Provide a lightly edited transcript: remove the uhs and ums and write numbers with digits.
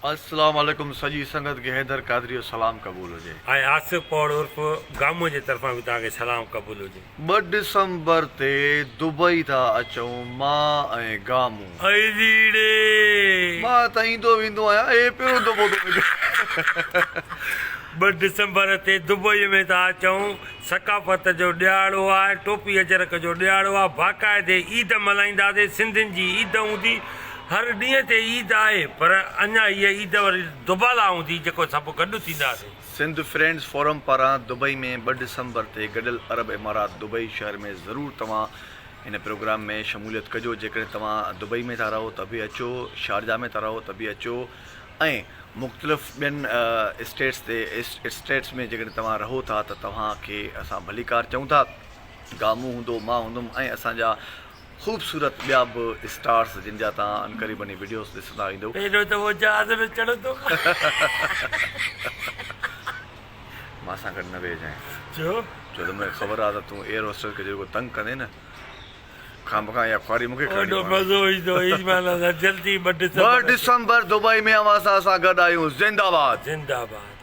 السلام عليڪم سڄي سنگت کي حيدر قادري جو سلام قبول هجي. ۽ آصف پوڙ عرف گامون جي طرفان به توهان کي سلام قبول هجي. ٻه ڊسمبر تي دبئي ٿا اچون مان ۽ گامون. اي ليڙي. مان ته ايندو ويندو آهيان اهي پهريون دفعو ٿو ملي. ٻه ڊسمبر تي دبئي ۾ ٿا اچون ثقافت جو ڏهاڙو آهي ٽوپي اجرڪ جو ڏهاڙو آهي باقاعدي عيد ملهائينداسين سنڌين جي عيد هوندي هر ڏينهن تي عيد آهي پر اڃا هيء عيد وري دوبالا هوندي جيڪو سڀ گڏ ٿينداسين. سنڌ فرينڊز فورم پاران دبئي ۾ ٻه ڊسمبر تي گڏيل عرب امارات دبئي شهر ۾ ضرور توهان هن پروگرام ۾ شموليت ڪجو جيڪڏهن توهان دبئي ۾ ٿا رهو ته به اچو شارجه ۾ ٿا رهو ته به اچو ۽ مختلف ٻين اسٽيٽس تي اسٽيٽس ۾ جيڪڏهن توهان رهو ٿا ته توهان کي اسان ڀليڪار چئون ٿا. گامون هوندو مان هوندم ۽ اسان جا خوبصورت ٻيا به اسٽارس جن جا توهان عنقريب وڃي وڊيوز ڏسندا ايندو. پهريون دفعو جهاز ۾ چڙهندو. مان سان گڏ نه ويهجانء. ڇو؟ ڇو ته مون کي خبر آ ته تون ايئر هوسٽس کي جيڪو تنگ ڪندين نه. خامخواه اها خواري مون کي کڻڻي وڏو پوندي. مزو ايندو ايمان سان جلدي ٻه ڊسمبر ٻه ڊسمبر دبئي ۾ اوهان سان اسان گڏ آهيون زنده باد. زنده باد.